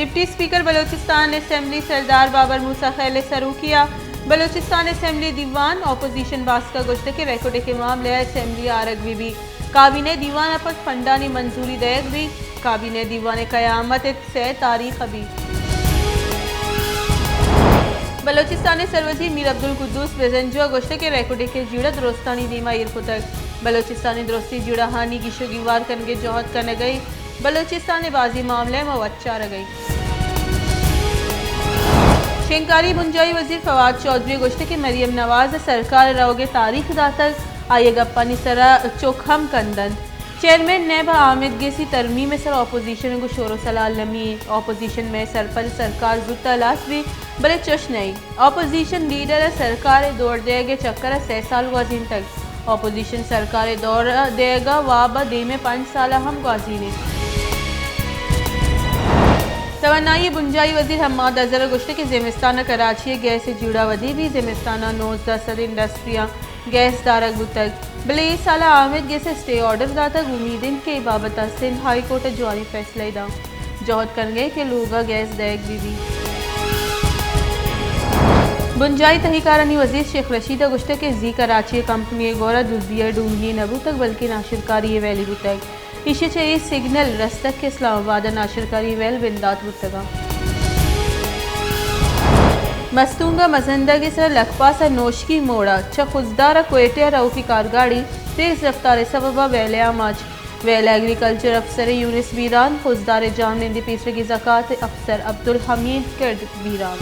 Deputy speaker Balochistan اسمبلی سردار بابر موسی خیل ءِ سروکی ءَ بلوچستان اسمبلی دیوان، اپوزیشن باسک ءَ گوشتگ کہ ریکوڈک ءِ معاملہ ءَ اسمبلی آرگ بہ بیت، کابینہ دیوان ءَ پد فنڈانی منظوری دئیگ بیت، کابینہ دیوان ءِ قیامت ءِ سئے تاریخ ءَ بیت۔ بلوچستان ءِ سروزیر میر عبدالقدوس بزنجو ءَ گوشتگ کہ ریکوڈک ءِ جیڑہ درستانی دیم ءَ ایر کتگ، بلوچستان ءِ درستیں جیڑہانی گیش ءُ گیوار کنگ ءِ جہد کنگ ءَ ایں، بلوچستان ءِ بازیں معاملہ ءَ ما وت چارگ ءَ ایں۔ شنگکاری بنجاہی وزیر فواد چوہدری ءَ گوشتگ کہ مریم نواز ءَ سرکار ءِ روگ ءِ تاریخ داتگ، آئی ءِ گپانی سر ءَ چک ہم کند انت۔ چیئرمین نیب ءَ آمید گس ءِ ترمیم ءِ سر ءَ اپوزیشن ءَ گوں شور ءُ سلاہ المی انت۔ اپوزیشن مئے سرپد، سرکار زوت ءَ ہلاس بیت، بلے چش نہ انت۔ اپوزیشن لیڈر ءَ سرکار ءِ دور دئیگ ءِ چکر ءَ سئے سال گوازینتگ۔ اپوزیشن سرکار ءِ دور دئیگ ءِ واب ءَ دیم ءِ پنچ سال ءَ ہم گوازین انت۔ توانائی ءِ بنجاہی وزیر حماد اظہر ءَ گوشتگ کہ زمستان ءَ کراچی ءِ گیس ءِ جیڑہ ودی بیت، زمستان ءَ نوزدہ سد انڈسٹریاں گیس دارگ بوتگ، بلے اے سال ءَ آمید گیس ءَ اسٹے آرڈر داتگ، امید انت کہ اے بابت ءَ سندھ ہائی کورٹ ءَ جوانیں فیصلہ ئے داں، جہد کنگ ءَ کہ لوگ ءَ گیس دئیگ بہ بیت۔ بنجاہی تہی کارانی وزیر شیخ رشید ءَ گوشتگ کہ زی کراچی ءِ کمپنی ءِ گور ءَ دزی ءِ ڈونگی نہ بوتگ بلکیں ناشرکاری ءِ ویلی بوتگ۔ ایشی ءَ چہ اے سگنل رستگ کہ اسلام آباد ءَ ناشرکاری ءِ ویل بندات بوتگ انت۔ مستونگ ءَ مزندگ ءِ سر ءَ لکپاس ءَ نوشکی موڑ ءَ چہ خضدار ءَ کوئٹہ ءَ روکی کارگاڑی تیز رفتار ءِ سبب ءَ ویل ءِ آماچ۔ ویل ءِ ایگریکلچر افسر یونس بیران، خضدار ءِ جاہمنندی پیسرگی زکات ءِ افسر عبدالحمید کرد بیران۔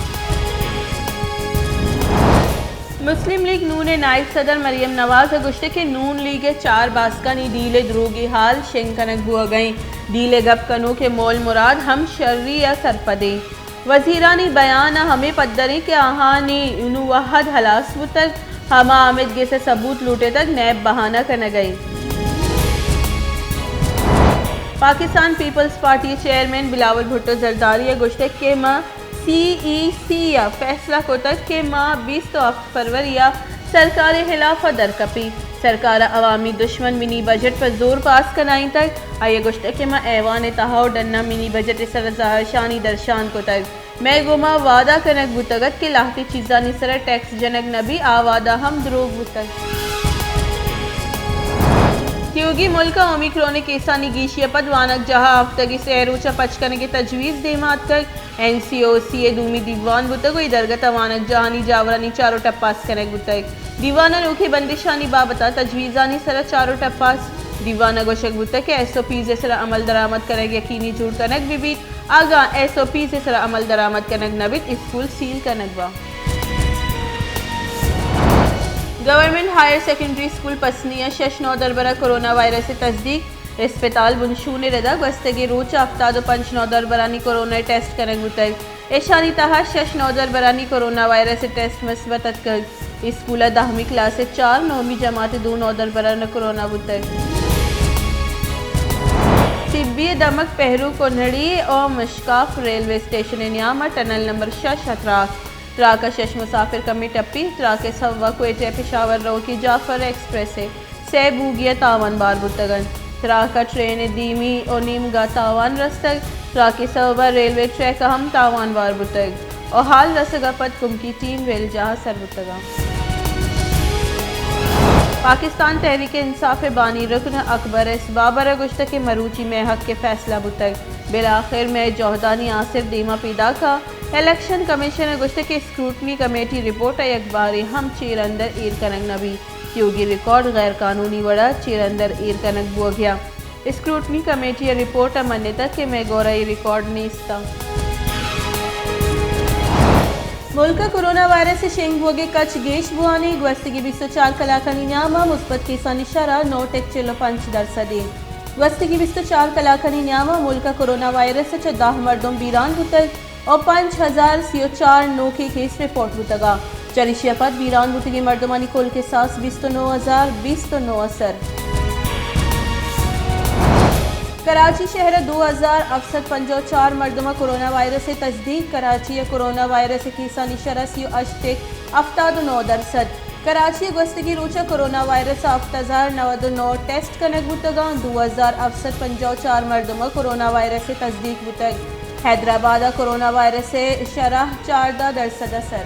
مسلم لیگ نون ءِ نائب صدر مریم نواز ءَ گوشتگ کہ نون لیگ ءِ چار باسکانی ڈیل ءِ دروگی ہال شنگ کنگ بوگ ءَ انت۔ ڈیل ءِ گپ کنوک ءِ مول مراد ہم شری ءِ سرپد انت۔ وزیرانی بیان ءَ ہمے پدر انت کہ آہانی انوں وھد ہلاس بوتگ، ہما آمید گس ءِ ثبوت لوٹتگ، نیب بہانہ کنگ ءَ انت۔ پاکستان پیپلز پارٹی ءِ چیئرمین بلاول بھٹو زرداری ءَ گوشتگ کہ ما سی ای سی ءَ فیصلہ کتگ کہ ما بیست ءُ ہفت فروری ءَ سرکار ءِ ہلاف ءَ درکپیں۔ سرکار ءَ عوامی دشمن منی بجٹ پہ زور پاس کنائینتگ۔ آئی ءَ گوشتگ کہ ما ایوان ءِ تہا ءُ ڈن ءَ منی بجٹ ءِ سر ءَ زہرشانی درشان کتگ۔ مئے گوما وعدہ کنگ بوتگ ات کہ لہتیں چیزانی سر ءَ ٹیکس جنگ نہ بیت، آ وعدہ ہم دروگ بوتگ۔ تیوگی ملک ءَ اومیکرون ءِ کیسانی گیشی ءَ پد وانگجاہ ءَ ہفتگ ءِ سئے روچ ءَ پچ کنگ ءِ تجویز دیم ءَ آتکگ۔ این سی او سی ءِ دومی دیوان بوتگ ءُ اے درگت ءَ وانگجاہانی جاورانی چار ءُ ٹپاس کنگ بوتگ۔ دیوان ءَ نوکیں بندشانی بابت ءَ تجویزانی سر ءَ چار ءُ ٹپاس۔ دیوان ءَ گوشگ بوتگ کہ ایس او پیز ءِ سر ءَ عمل درآمد کنگ یقینی جوڑ کنگ بہ بیت۔ اگاں ایس او پیز ءِ سر ءَ عمل درآمد کنگ نہ بیت، اسکول سیل کنگ بنت۔ Government higher secondary school Pasni ءَ شش نودربر ءَ کرونا وائرس ءِ تصدیق۔ اسپتال بنشون ءِ رد ءَ گوستگیں روچ ءَ ہفتاد ءُ پنچ نودربرانی کرونا ءِ ٹیسٹ کنگ بوتگ۔ ایشانی تہا شش نودربرانی کرونا وائرس ءِ ٹیسٹ مثبت اتکگ۔ اسکول ءِ دہمی کلاس ءِ چار، نومی جماعت ءِ دو نودربراں کرونا بوتگ۔ سبی ءِ دمگ پہرو کنڑی ءُ مشکاف ریلوے اسٹیشن ءِ نیام ءَ ٹنل نمبر شش ءَ تراک۔ تراک ءَ شش مسافر کمے ٹپی۔ تراک ءِ سوب ءَ کوئٹہ ءَ پشاور روکی جعفر ایکسپریس ءِ سئے بوگی ءَ تاوان بار بوتگ انت۔ تراک ءَ ٹرین ءِ دیمی ءُ نیمگ ءَ تاوان رستگ۔ تراک ءِ سوب ءَ ریلوے ٹریک ءَ ہم تاوان بار بوتگ ءُ ہال رسگ ءَ پد کمکی ٹیم ویل جاہ ءَ سر بوتگ انت۔ پاکستان تحریک انصاف ءِ بانی رکن اکبر ایس بابر ءَ گوشتگ کہ مروچی مئے حق ءِ فیصلہ بوتگ، بالآخر مئے جہدانی آسر دیما پیداک ءَ۔ الیکشن کمیشن ءَ گوشتگ کہ اسکروٹنی کمیٹی رپورٹ ءَ یک بارے ہم چیر اندر ایر کنگ نہ بیت۔ تیوگی ریکارڈ غیر قانونی وڑ ءَ چیر اندر ایر کنگ بوگ ءَ۔ اسکروٹنی کمیٹی ءِ رپورٹ ءَ منتگ کہ مئے گور ءَ اے ریکارڈ نیست انت۔ ملک ءَ کرونا وائرس ءِ شنگ بوگ ءِ کچ گیش بوان ءَ۔ گوستگیں بیست ءُ چار کلاکانی نیام ءَ مثبت کیسانی شرح نو ٹک چل ءُ پنچ درسد انت۔ گوستگیں بیست ءُ چار کلاکانی نیام ءَ ملک ءَ کرونا وائرس ءَ چہ دہ مردم بیران بوتگ۔ ءُ پنچ ہزار سی ءُ چار نوکیں کیس رپورٹ بوتگ ءَ۔ چریشی ءَ پد بیران بوتگیں مردمانی کل کساس بیست ءُ نو ہزار بیست ءُ نو ءَ سر۔ کراچی شہر ءَ دو ہزار ہفت سد پنجاہ ءُ چار مردم ءَ کرونا وائرس ءِ تصدیق۔ کراچی ءَ کرونا وائرس ءِ کیسانی شرح سی ءُ ہشت ٹک ہفتاد ءُ نو درسد۔ کراچی ءَ گوستگیں روچ ءَ کرونا وائرس ءِ ہفت ہزار نود ءُ نو ٹیسٹ کنگ بوتگ انت، دو ہزار ہفت سد پنجاہ ءُ چار مردم ءَ کرونا وائرس ءِ تصدیق بوتگ۔ حیدرآباد ءَ کرونا وائرس ءِ شرح چاردہ درسد ءَ سر۔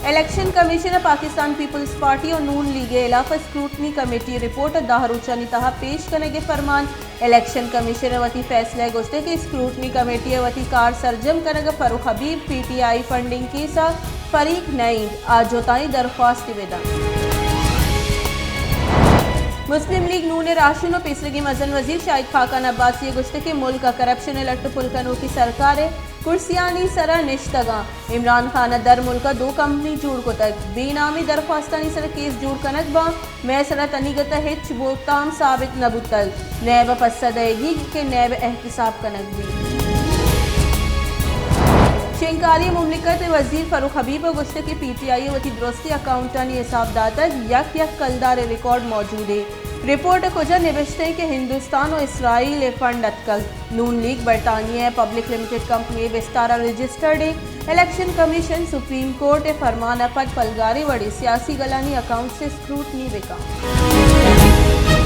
الیکشن کمیشن ءَ پاکستان پیپلز پارٹی ءُ نون لیگ ءِ ہلاپ ءَ اسکروٹنی کمیٹی ءِ رپورٹ ءَ دہ روچانی تہا پیش کنگ ءِ فرمان۔ الیکشن کمیشن ءَ وتی فیصلہ ءَ گوشتگ کہ اسکروٹنی کمیٹی ءَ وتی کار سرجم کنگ ءَ Farooq Habib, P T I funding case ءَ فریق نہ اِنت، آجوتائی درخواست بہ دنت۔ مسلم لیگ نون ءِ راہشون ءُ پیسریگیں مزن وزیر شاہد خاقان عباسی ءَ گوشتگ کہ ملک ءَ کرپشن ءِ لٹ ءُ پل کنوکیں سرکار ءِ کرسیانی سرا نشتگاں۔ عمران خان ءَ در ملک ءَ دو کمپنی جوڑ کتگ۔ بے نامی درخواستانی سرا کیس جوڑ کنگ باں۔ مئے سرا تنیگت ءَ ہچ بہتام ثابت نہ بوتگ۔ نیب ءَ پسہ دئیگی کہ نیب ءِ احتساب کنگ بیت۔ شنگکاری مملکت ءِ وزیر فاروق حبیب ءَ گوشتگ کہ پی ٹی آئی ءَ وتی درستیں اکاؤنٹانی حساب داتگ، یک یک کلدار ءِ ریکارڈ موجود اِنت۔ رپورٹ ءَ کجا نبشتہ اِنت کہ ہندوستان ءُ اسرائیل ءِ فنڈ اتکگ؟ نون لیگ برطانیہ ءِ پبلک لمیٹڈ کمپنی ءِ بستار ءَ رجسٹرڈ اِنت۔ الیکشن کمیشن سپریم کورٹ ءِ فرمان ءَ پد پلگاریں وڑے سیاسی گلانی اکاؤنٹس ءِ اسکروٹنی بہ کنت۔